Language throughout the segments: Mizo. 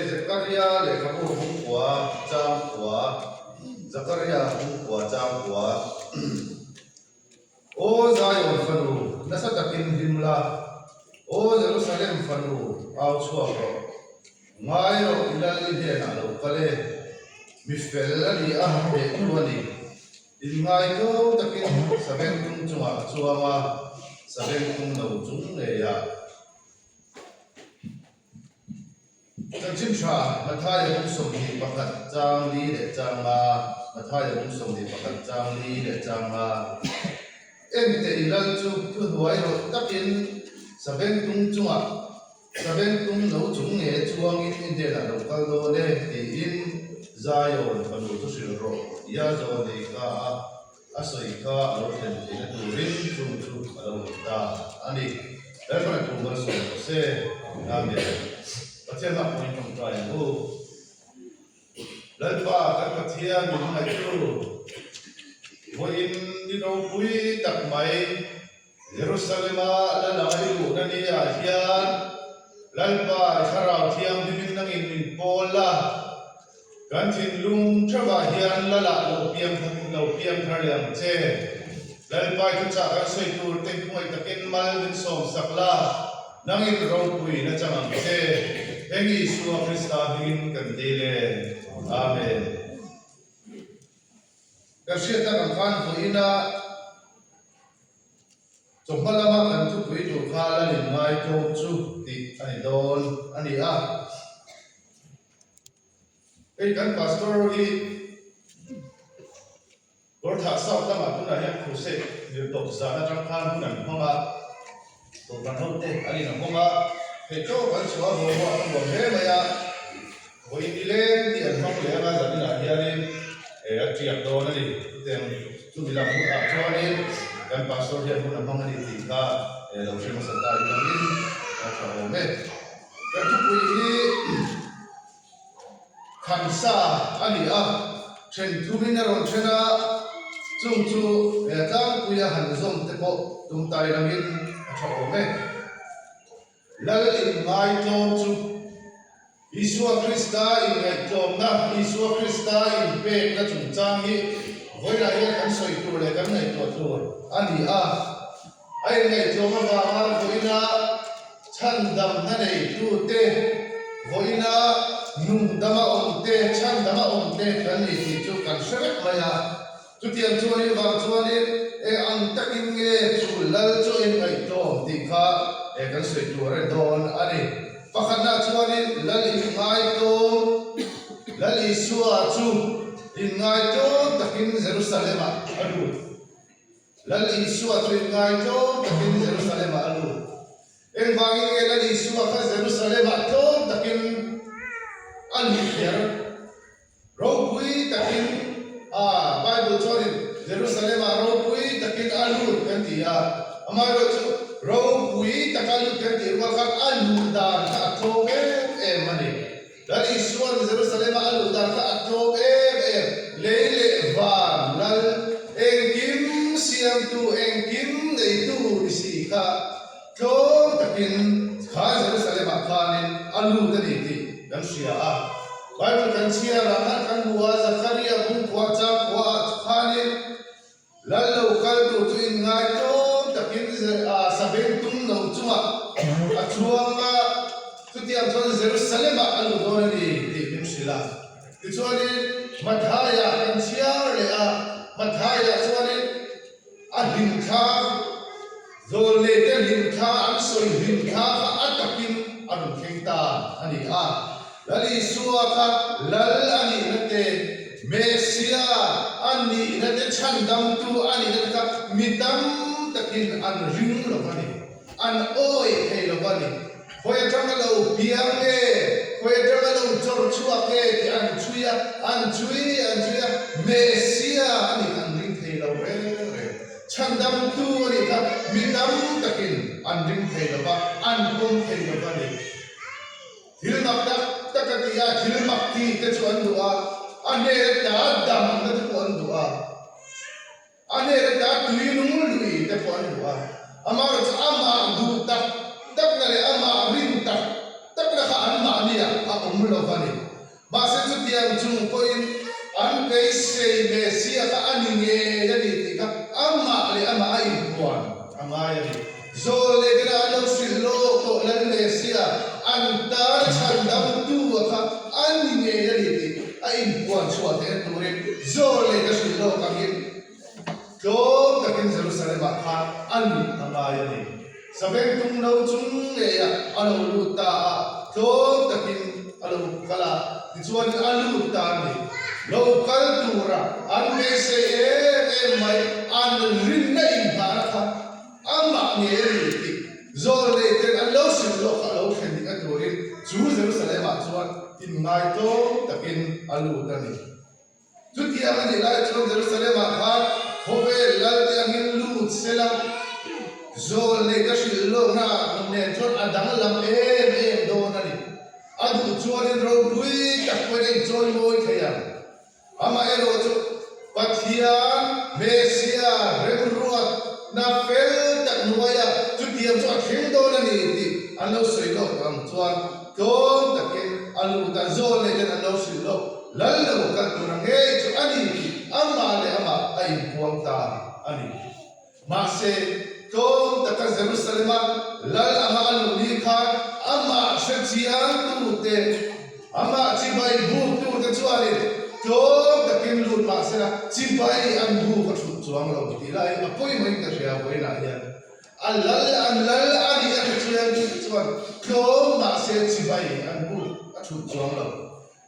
Zekaria lehkhabu bungkua changkua, Zakaria bungkua changkua. Aw Zion fanu, nasa takin hlim la, Aw Jerusalem fanu, au chhuak rawh. Ngai rawh i lal i hnenah lo kal e, mi fel a ni a, hnehtu a ni. Inngaitawm takin Savengtung chungah a chuang a, Savengtung no chung ngeiah. Chanchin tha, Mathaia bung 21 chang li leh chang nga, Mathaia bung 21 chang li leh chang nga. Enteh i lal chu thuhnuai rawh takin Savengtung chungah Savengtung no chung nge chuangin i hnenah lo kal dawn e tiin Zion fanu chu hrilh rawh tia Zawnei ka a a sawi kha a lo thlen theihna turin chung chu a lo awm ta a ni. Lalpan a thu malsawm rawh se. Amen. Pathian hma pawhin tawngtai ang u. Lalpa kan Pathian min hmangaihtu, vawiin ni ropui tak mai Jerusalema lal anga i luhna ni ah hian Lalpa i Thlarau Thianghlimin nangin min pawl la, kan thinlung theuhah hian Lalah lo piang lo piang thar leh ang che. Lalpa i thuchah kan sawi tur te hmuai takin mal min sawm sak la, Nangin ropui na chang ang che, heng Isua Krista hmingin kan dil e. Amen. Kan hriat tak ang khan vawiina chawhma lama kan thupui tur kha la nin ngai tlawm chu tih a ni dawn a ni a. Hei kan pastor hi Kawrthah South lamah tunah hian crusade lirtawp zan atang khan hun an hmang a, Kohhran ho te an in a hawng a, theihtawp an chhuah a boruak a nuam hle mai a, vawiin nileng tih an hmang leh anga zaninah hianin a tiak dawn a ni. Chutiang chumi lam hunah chuanin kan pastor hian hun a hmang a ni tih kha lo hre hmasa ta in angin a tha awm e. Kan thupui hi. Khamsa a ni a, then thumin a rawn then a, chung chu he tlangpuia han zawm te pawh tum tai langin a tha awm e. Lal inngaihtlawm chu Isua Krista inngaihtlawmna, Isua Krista inpekna chungchang hi vawilah hian kan sawi tur leh kan ngaihtuah tur a ni a. A inngaihtlawm avanga vawiina chhandamna neitute, vawiina nungdama awmte, chhandama awmte kan ni tih chu kan hre vek mai a. Chutiang chuanin vang chuanin eng ang takin nge chu lal chu a inngaihtlawm tih kha kan sawi tur a ni dawn a ni. Pakhatnaah chuanin lal inngaihtlawm, Lal Isua chu inngaihtlawm takin Jerusalem-ah a lut. Lal Isua chu inngai tlawm takin Jerusalem-ah a lut. Engvangin nge Lal Isua kha Jerusalem-ah tlawm takin a lut kher? Ropui takin, a, Bible chuanin Jerusalem-ah ropui takin a lut kan ti a. Amaherawhchu ropui taka lut kan tih rual khan a luh dan kha a tlawm em em a ni. Lal Isua'n Jerusalem-a a luh dan kha a tlawm em em, lei leh van lal, engkim siamtu, engkim neitu ni si kha tlawm takin kha Jerusalem-ah khanin a lut a ni tih kan hria a. Bible kan chhiarah khan kan hmu a, Zakaria bungkua changkua-ah khanin, Lal lo kal tur chu inngaitawm takin Sabengtung no chungah a chuang a, chutiang chuan Jerusalem-ah a luh dawn a ni tih min hrilh a. Tichuanin Mathaia kan chhiar leh a, Mathaia chuanin a hlimthla, zawlneite hlimthla an sawi hlimthla kha a takin a rawn thleng ta a ni a. Lal Isua kha Lal a nihna te, Messia a nihna te, chhandamtu a nihna te kha mi tam takin an ring lo va ni, an awi thei lo va ni. Khawi atanga lo piang nge, khawi atanga lo chawr chhuak nge tih an chhui a, an chhui an chhui a, Messia a nih kha an ring thei lo reng reng. Chhandamtu a nih kha mi tam takin an ring thei lo va, an pawm thei lo va ni. Thil mak tak tak a ti a, thil mak ti te chu an duh a, a hnen ata damna te pawh an duh a, a hnen ata tui nung lui te pawh an duh a, amaherawhchu amah duh tak takna leh amah rin tak takna kha. anmahniah a awm lo va ni. Mahse chutiang chung pawhin an beisei Messia kha a ni ngei a ni tih kha amah leh amah a inpuan a ngai a ni. Zawl leh bera an lo hrilh lawk tawh Lal Messia an tan chhandamtu a kha a ni ngei a ni tih a inpuan chhuah theihna turin zawl leh ka hrilh lawk angin Tlawm takin Jerusalem-ah khan a lut a ngai a ni. Savengtung no chung ngeiah a lo lut ta a, tlawm takin a lo kal a, tichuanin a lut ta a ni. Lo kal tura an beisei em em mai, an rinna inhnahna kha amah ngei a ni tih Zawlneiten an lo hrilh lawk kha a lo thlen ding a turin chu Jerusalem-ah chuan inngai tlawm takin a lut a ni. Chutiang a nih lai chuan Jerusalem-ah khan khawvel lalte angin lut sela, zawl nei ka hrilh lawkna nen chuan a danglam em em dawn a ni. A duh chuanin ropui tak pawhin a inchawi mawi thei ang. Amaherawh chu Pathian Messia remruatna fel tak hnuaia chutiang chu a thleng dawn a ni tih an lo sawi lawk tawh ang chuan tlawm takin a lut a, zawl nei ten an lo hrilh lawk. Lal lo kal tura ngei chu a ni tih amah leh amah a inpuang ta a ni. Mahse, tlawm taka Jerusalema lal anga a luh ni khan amah hre chiangtute, amah chibai buktute chuanin tlawm takin lut mahsela chibai an buk a thut chuang lo tih lai a pawimawhin ka hria vawiinah hian. A lal an lal a nih a hre chiangtute chuan tlawm mahse chibai an buk a thut chuang lo.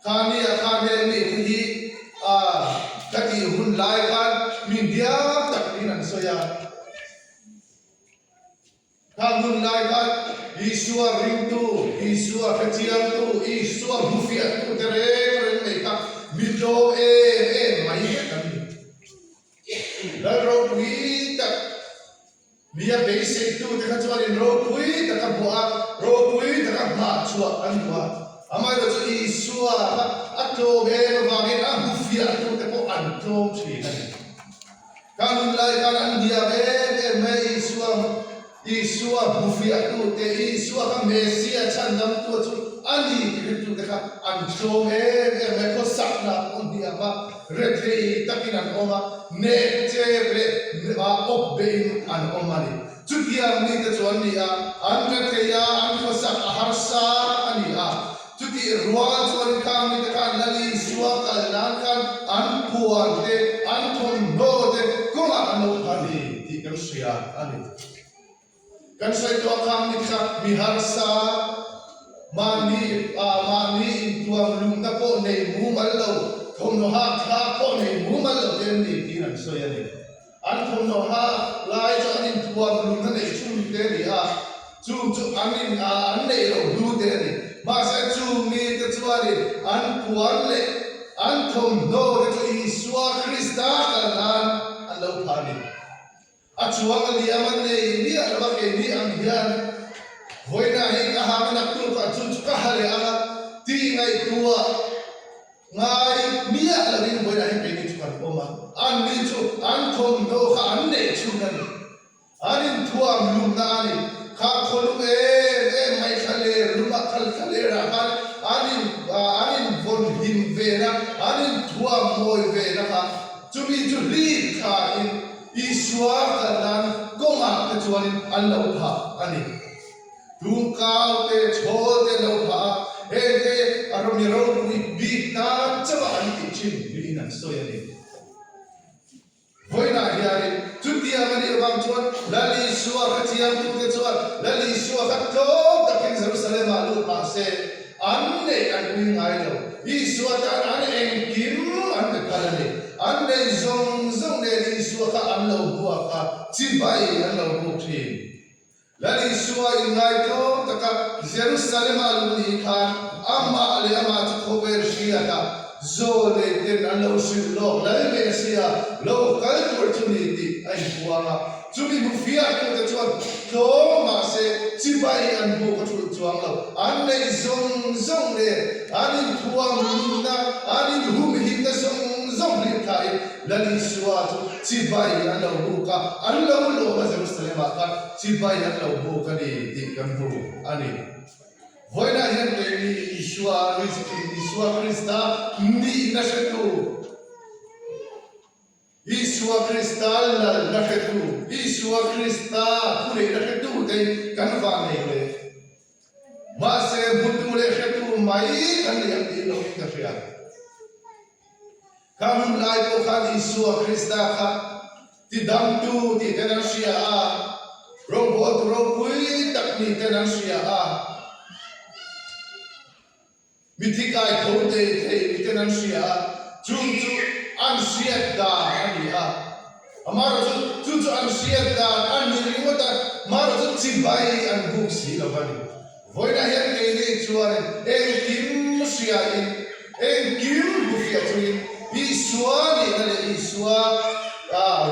Khami a kha hmel mi te hi a ka tih hun lai khan mi hniam tak niin an sawi a. Khang hun lai khan Isua ringtu, Isua hrechiangtu, Isua hmufiahtu te reng reng nei kha mi tlawm em em mai vek an ni. Lal ropui tak. Mi a beiseitute kha chuanin ropui taka hmuh a, ropui taka nghah chhuah an duh a. Amaherawh chu Isua kha a tlawm em avangin a hmu fiahtute pawh an tlawm thin a ni. Kha hun lai khan an hniam em em mai a, Isua Isua hmu fiahtute, Isua kha Messia chhandamtua chu a ni tih ringtute kha an tlawm em em mai. Khawsakna pawh an hniam a, rethei takin an awm a. Nek chep leh awp beiin an awm a ni. Chutiang mite chu an ni a, an rethei a, an khawsak a harsa a ni a. Chutih rual chuan khang mite khan Lal Isua kal nan khan an puan te, an thawmhnaw te kawngah an lo pha ni tih kan hria a ni. Kan sawi tawh khang mi kha mi harsa, mahni ah mahni intuam lumna pawh nei mumal lo, thawmhnaw hak thlak pawh nei mumal lo te an ni tiin an sawi a ni. An thawmhnaw hak lai chu an intuam lumna neih chhung te a ni a, chung chu an in ah an neih loh hnu te a ni. Mahse chung mite chuanin an puan leh an thawmhnaw te chu Isua Krista kal nan an lo phah a ni. A chuang a liam a nei miah lo a keini ang hian vawiinah hi ka hang a naktukah chu chu ka ha leh ang a tih ngaihtuah ngai miah lovin vawiinah hi keini chu kan awm a, anni chu an thawmhnaw kha an neih chhun a ni, an inthuam lumna a ni, kha khawlum em em mai thlaler lumah thlalerah khan an in an invawn hlim vena an inthuam mawi vena kha chumi chu hlip thlain Isua kal nan kawngah te chuanin an lo phah a ni. Tumkau te, chhawl te an lo phah a, heng te a mi ropui bik tan chauh a an tih thin niin an sawi a ni. Vawiinah hianin chutiang a nih avang chuan Lal Isua kha chiangtute chuan Lal Isua kha tlawm takin Jerusalem-ah lut mah se, An neih an ui ngai lo. Isua tan an engkim an pe phal a ni. An neih zawng zawng nen Isua kha an lo buak a, chibai an lo buk thin. Lal Isua inngaitawm taka Jerusalem-a a luh ni khan amah leh amah chu khawvel hriatah zawl nei ten an lo hrilh lawk lal ve sia, lo kal tur chu ni tih a inpuang a. Chumi hmu fiahtute chuan tlawm mahse chibai an buk a thulh chuang lo. An neih zawng zawng nen an inthuam nunna, an inhumhimna zawng zawng hlip thlain Lal Isua chu chibai an lo buk a, an lo lawm a Jerusalem-ah khan chibai an lo buk a ni tih kan hmu a ni. Vawiinah hian keini Isua Isua Krista nihna hretu, Isua Krista lalna hretu, Isua Krista thuneihna hretute hi kan vannei hle. Mahse hmutu leh hretu mai kan nei ang tih lohin ka hria. Kha hun lai pawh khan Isua Krista kha tidamtu tih ten an hria a, rawngbawltu ropui tak ni ten an hria a, mithi kai tho thei thei ni ten an hria a, chung chu an hriat dan a ni a. Amaherawhchu chu chu an hriat dan a ni ringawt a, amaherawhchu chibai an buk si lo va ni. Vawiinah hian keini chuanin engkim hriain, engkim hmufiah chungin Isua nihna leh Isua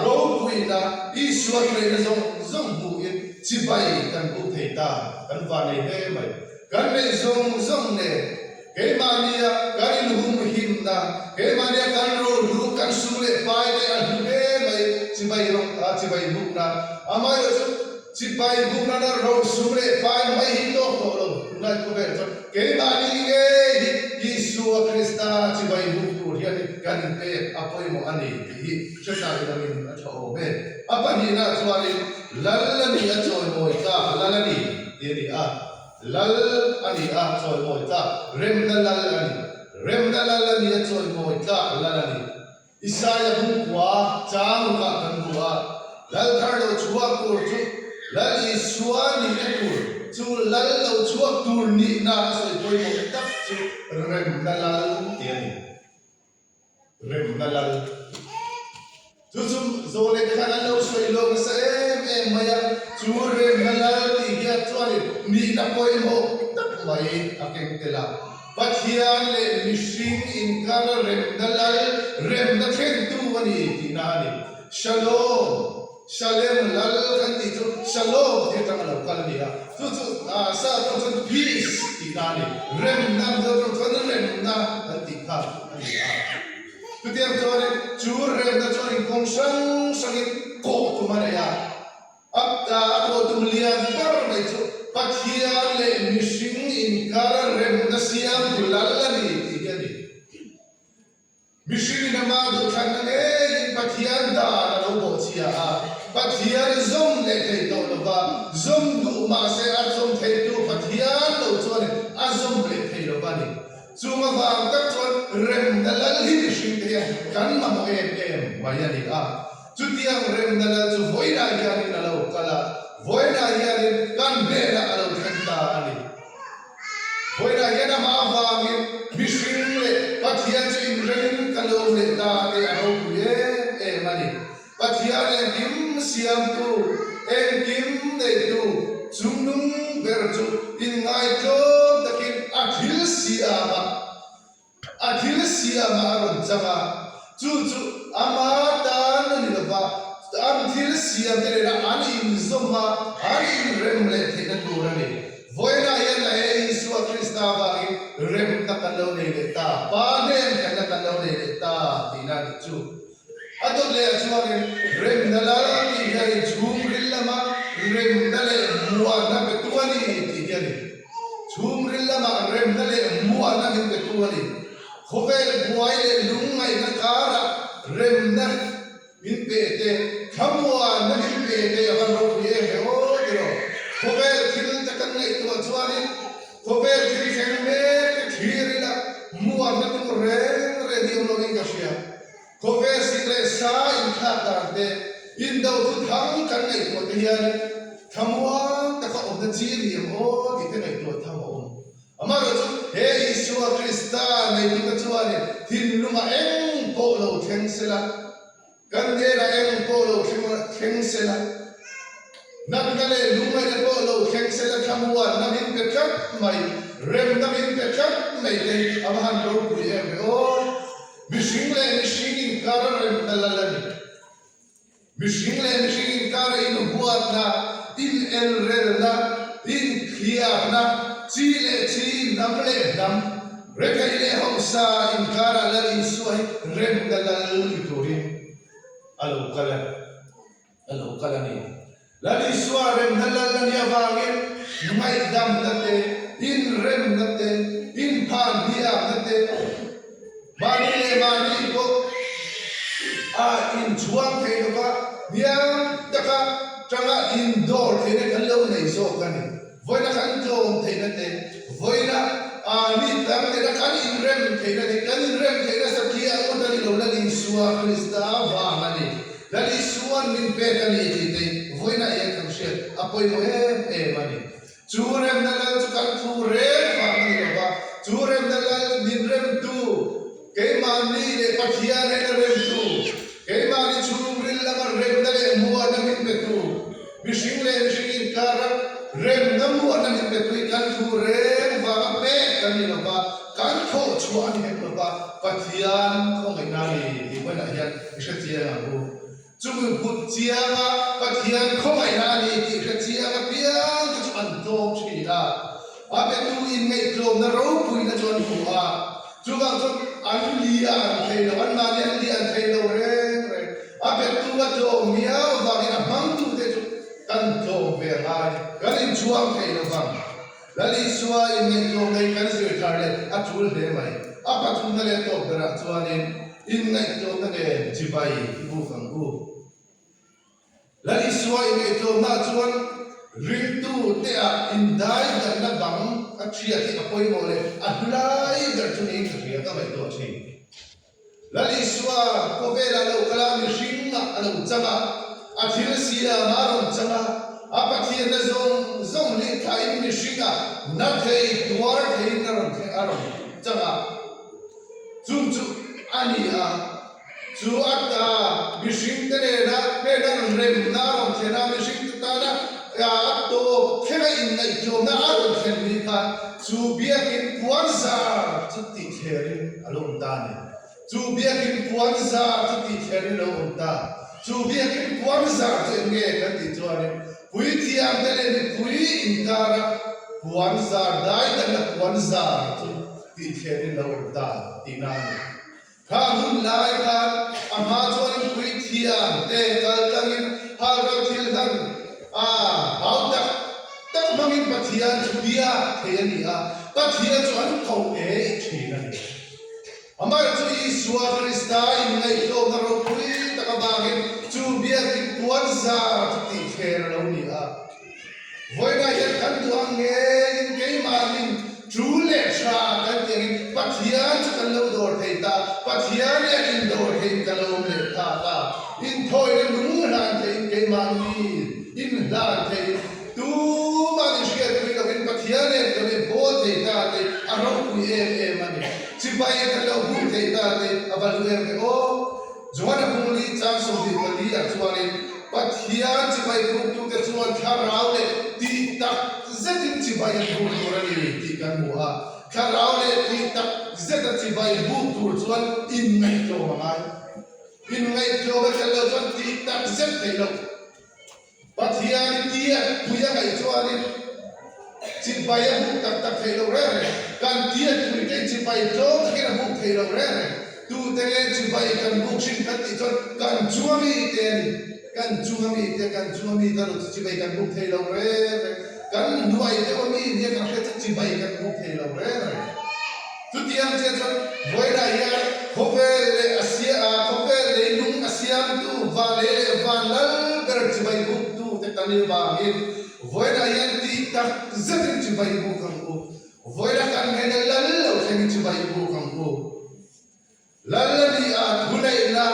ropuina, Isua thuneihna zawng zawng hmuhin chibai kan buk thei ta, kan vannei hle mai. Kan neih zawng zawng nen keimahnia kan inhumhimna, keimahnia kan rohlu, kan sum leh pai te a hlu hle mai, chibai rawng chibai bukna. Amaherawhchu Chibai bukna ro sum leh pai mai hi tawk tawh lo, tunlai khawvel chuan keimahni ngei hi Isua Krista chibai buk tur hian kan inpek a pawimawh a ni tih hi hretlai langin a tha awm e. A pahnihna chuanin Lal a ni a chawimawi tlak Lal a ni tih a ni a, Lal a ni a chawimawi tlak Remna Lal a ni, Remna Lal a ni a chawimawi tlak Lal a ni. Isaia bungkua changukah kan hmu a, Lal thar lo chhuak tur chu Lal Isua nihna tur chu Lal lo chhuak tur nihna a sawi pawimawh tak chu Remna Lal tih a ni. Remna Lal. Chu chu zawleh te khan an lo sawi lawk nasa em em mai a, chu Remna Lal tih hian chuanin nihna pawimawh tak mai a keng tel a. Pathian leh mihring inkara remna lal, remna thlengtu a ni tihna a ni. Shalom, Shalem lal kan tih chu Shalom tih atanga lo kal a ni a, chu chu sa atang chuan peace tihna a ni. Remna Mizo tawng chuan remna kan tih kha a ni a. Chutiang chuanin chu remna chuanin kawng hrang hrangin kawh tum a nei a. A a tum lian ber mai chu Pathian leh mihring inkar remna siamtu lal a ni tih hi a ni. Mihringin ama duhthlanna ngeiin Pathian dan a lo bawhchhia a, Pathian zawm leh thei tawh lo va, zawm duh mahse a zawm theitu Pathian lo chuanin a zawm leh thei lo va ni. Chung avang tak chuan remna lal hi mihringte hian kan mamawh em em mai a ni a. Chutiang remna lal chu vawiinah hianin a lo kal a, vawiinah hianin kan hnenah a lo thleng ta a ni. Vawiinah hian amah avangin mihring leh Pathian chu inremin kan lo awm leh ta tih a ropui em em a ni. Pathian engkim siamtu, engkim neitu, chungnung ber chu inngaitlawm takin a thil siam a. A thil siamah a rawn chang a, chu chu ama tan a ni lo va, an thil siamte nena an inzawm a, an inrem leh theihna tur a ni. Vawiinah hian a he Isua Krista avangin remna kan lo nei leh ta, Pa hnen khatna kan lo nei leh ta tihna a nih chu. A dawt leh ah chuanin remna lal tih hianin chhungril lama remna leh muanna petu a ni tih hi a ni. Chhungril lama remna leh muanna min petu a ni. Khawvel buai leh lungngaihna karah remna min pe te, thlamuanna min pe te a van ropui em ve aw tiraw. Khawvel thil te kan ngaihtuah chuanin khawvel thil thleng mek te thlir ila muanna tur reng reng hi awm loin ka hria. Khawvel sik leh sa inthlak dan te, indo thu thang kan ngaihtuah te hian thlamuang taka awmna chi ni ang aw tih te ngaihtuah tham a awm. Amaherawhchu he Isua Krista neitute chuanin thinlungah eng pawh lo thleng sela, kan hnenah eng pawh lo thleng sela, natna leh lungngaihna pawh lo thleng sela thlamuanna min pe tlat mai, remna min pe tlat mai te hi a va han ropui em ve aw. Mihring leh mihring inkar a remna lal a ni. Mihring leh mihring inkar a inhuatna, inelrelna, inthliarna, chi leh chi, hnam leh hnam, retheih leh hausa inkarah Lal Isua hi remna lal ni turin a lo kal a. A lo kal a ni. Lal Isua remna lal a nih avangin ngaihdamna te. inremna te, inphanhniamna te, mahni leh mahni pawh a inchhuang thei lova hniam taka tanga indawr theihna kan lo nei zawk a ni. Vawiina kan tlawm theihna te, vawiina mi dang nena kan inrem theihna te, kan inrem theihna satliah ngawt a ni lo, Lal Isua Krista vang a ni. Lal Isua'n min pek a ni tih te vawiina eng kan hriat a pawimawh em em a ni. Chu remna lal chu kan thu reng vang a ni lo va, chu remna lal min remtu, keimahni leh Pathian ena remtu, keimahni chhungril lama remna leh muahna min petu, mihring leh mihring inkara remna muahna min petu hi kan thu reng vanga pek kan ni lo va, kan thawh chhuah a ni hek lo va, Pathian khawngaihna a ni tih vawiinah hian i hre chiang ang u. Chumi hmut chianga Pathian khawngaihna a ni tih hre chiang apiang te chu an tlawm thin a, a petu inngaihtlawmna ropuina chu an hmu a, chuvang chuan an lian thei lo, anmahni an lian thei lo reng reng. A petu a tlawm miau avangin a hmangtute chu kan tlawm ve ngai, kan inchhuang thei lo vang. Lal Isua inngaihtlawm nei kan zir thar leh a tul hle mai. A pathumna leh tawp berah chuanin inngaihtlawmna nen chibai i buk ang u. Lal Isua inngaihtlawmnaah chuan ringtute-ah indaidanna bang a thiat hi a pawimawh leh a hlai ber chu niin ka hria ka ngaihtuah thin. Lal Isua khawvelah lo kal a, mihringah a lo chang a, a thil siamah a rawn chang a, a Pathianna zawng zawng hlih thlahin mihringah na thei, tuar theiin a rawn a rawn chang a. Chung chu a ni a, chu a ta mihringte nena hnena rawn remna a rawn thlen a, mihringte tana a tawp thlenga inngaihtlawmna a rawn thlen ni kha chu biakin puanzar chu tihthlerin A lo awm ta a ni. Chu biakin puan zar chu tih thler in lo awm ta. Chu biakin puan zar chu eng nge kan tih chuanin puithiamte leh mipui inkara puan zar dai danna puan zar chu tih thler in lo awm ta tihna a ni. Kha hun lai khan a hma chuanin puithiamte kal tlangin halral thil hlan a hau tak tak hmangin Pathian chu biak thei a ni a, Pathian chu an tho e thin a ni. Amaherawhchu Isua Krista inngaihtlawmna ropui tak avangin chu biakin puan zar chu tihthler a lo ni a. Vawiinah hian kan duh ang ngeiin keimahnin tul leh tha kan tih angin Pathian chu kan lo dawr thei ta, Pathian leh indawr theiin kan lo awm leh ta ta. Inthawina nung hlan theiin keimahni inhlan theiin tumah ni hriatpui lovin Pathian nen kan inbawl thei ta te a ropui em em a ni. Chibai kan lo buk thei ta te a va hlu em ve aw. Johana Bungli chang 24 ah chuanin Pathian chibai buktute chuan thlarau leh tih tak zetin chibai an buk tur a ni tih kan hmu a. Thlarau leh tih tak zeta chibai buk tur chuan inngaihtlawm a ngai. Inngaihtlawm a tel lo chuan tih tak zet theih loh. Pathian i tiat pui a ngaih chuanin chibai a buk tak tak theih loh reng reng. Kan tiat pui te chibai tlawm takin a buk theih loh reng reng. Tute nge chibai kan buk thin kan tih chuan kan chunga mi te a ni. Kan chunga mi te, kan chunga mi te erawh chu chibai kan buk thei lo reng reng. Kan hnuai deuh a mi nia kan hriat chu chibai kan buk thei lo reng reng. Chutiang chiah chuan vawiinah hian khawvel leh a sia a, khawvel leilung a siamtu van lei leh van lal ber chibai buktu te kan nih vangin vawiinah hian tih tak zetin chibai buk ang u. Vawiina kan hnena lal lo thlengin chibai buk ang u. Lal a ni a, thuneihna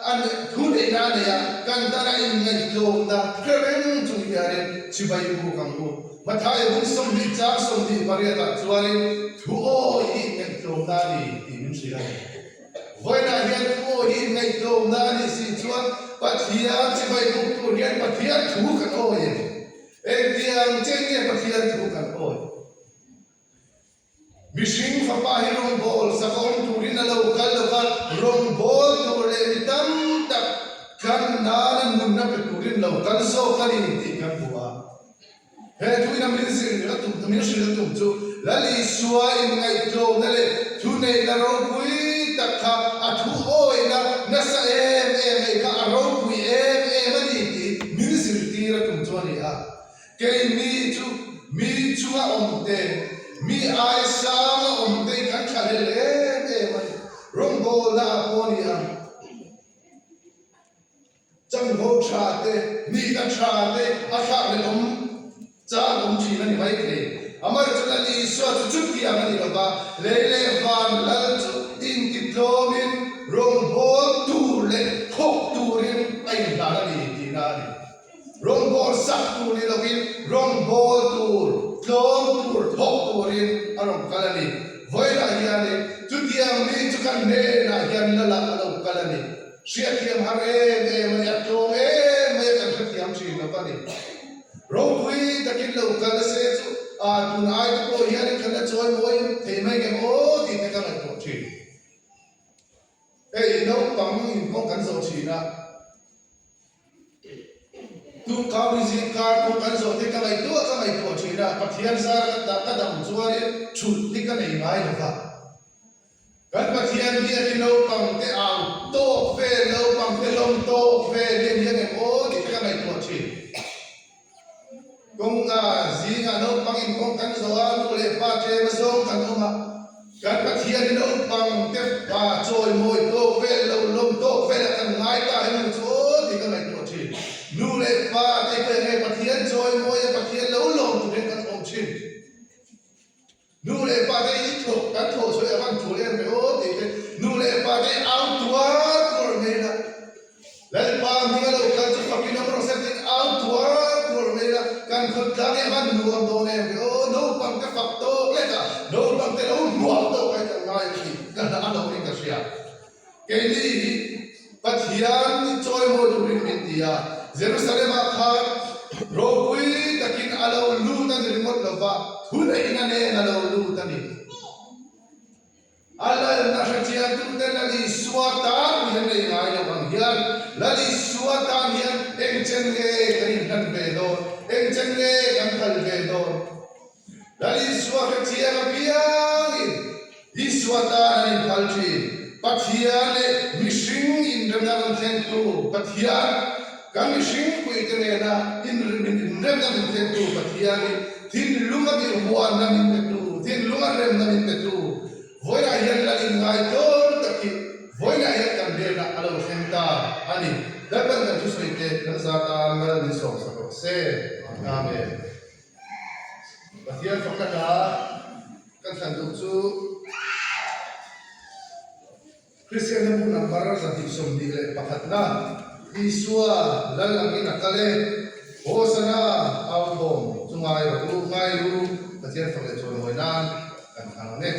a thuneihna a nei a, kan tana inngaihtlawmna hre reng chung hianin chibai buk ang u. Mathaia bung 20 chang 28 ah chuanin thu awi hi inngaihtlawmna a ni tih min hrilh a ni. Vawiinah hian thu awi hi inngaihtlawmna a nih si chuan Pathian chibai buk tur hian Pathian thu kan awi em? Engtiang chen nge Pathian thu kan awi? Mihring fapa hi rawngbâwl sak awm tûrin a lo kal lo va, rawngbâwl tûr leh mi tam tak kan nâna nunna pe tûrin lo kal zâwk a ni tih kan hmu a. He thuina min zir a tum, min hrilh a tum chu Lal Isua inngaihtlawmna leh thuneihna ropui tak kha a thu awihna nasa êm êm ei kha a ropui êm êm a ni tih min zirtîr a tum chu a ni a. Keini chu mi chunga awm te, Rawngbawlna ah pawh a ni ang. Chanvo tha te, nihna tha te a thlak leh awm chang awm thin a ni mai thei. Amaherawhchu chu Lal Isua chu chutiang a ni lo va, lei leh van lal chu intitlawmin rawngbâwl tur leh thawk turin a inhlan a ni tihna a ni. Rawngbâwl sak tur ni lovin rawngbâwl tur, tlawm tur, thawk turin a rawn kal a ni. Vawiinah hianin chutiang mi chu kan hnenah hian Lala a lo kal a ni. Hriatthiam har em em a ni, a tlawm em mai a kan hrethiam thin lo va ni. Ropui takin lo kal se chu a tun ai te pawh hianin kan la chawi mawi thei mai ngem aw tih te ka ngaihtuah thin. Hei naupang inkawng kan zawh thin a. Tum kau ni zing kar pawh kan zawh te ka ngaihtuah ka ngaihtuah thin a, Pathian zar ka dah ka dam chuanin thulh hi ka nei ngai lo va. Kan Pathian biak hi naupang te au tawk vel, naupang te hlawm tawk vel hi a ni angem aw tih te ka ngaihtuah thin. Kawngka zingah naupang in kawng kan zawh a, nu leh pa tlem a zawng kan awm a. Kan Pathian hi naupang te pa chawimawi tawk vel lo lawm tawk velah kan ngai ta emaw chu aw tih ka ngaihtuah thin. Nu leh pa te pawh enge Pathian chawimawi a Pathian lo lawm turin kan awm thin. Nu leh pa te i thawk kan thawh chhuah i a van tul em ve aw tih te nu leh pa te au tuar tuar mai la, Lalpa hming a lo kal chu fakin awm rawh se tiin au tuar tuar mai la, kan khawtlang hi a van nuam dawn em ve aw, naupang te fak tawk lek a, naupang te lo hmuak tawk ai kan ngai a tih ka hla a lo in ka hria. Keini hi Pathian i chawimawi turin min ti a, Jerusalem-ah khan ropui takin a lo lut a ni ringawt lo va, thuneihna nen a lo lut a ni. A lalna hrechiantute Lal Isua tan hian nei ngai lo ang hian Lal Isua tan hian engchen nge kan inhlan ve dawn, engchen nge kan kal ve dawn? Lal Isua hrechiang apiangin Isua tan an inphal thin. Pathian leh mihring inremna rawn thlengtu Pathian, kan mihring puite nena inremna min thlengtu Pathian hi thinlunga birhuanna min petu, thinlunga remna min petu vawiinah hian Lal inngaitawn tak hi vawiinah hian kan hnenah a lo thleng ta a ni. Lalpan kan thusawi te kan za tan Lal min sawmsak rawh se. Amen. Pathian fakna hla kan thlan duh chu Kristianna bu number 221 na Isua lal angin a kal e, Hosana au thawm chu ngai rawh u, ngai ru, Pathian fak leh chawimawi nan kan thlang ang e.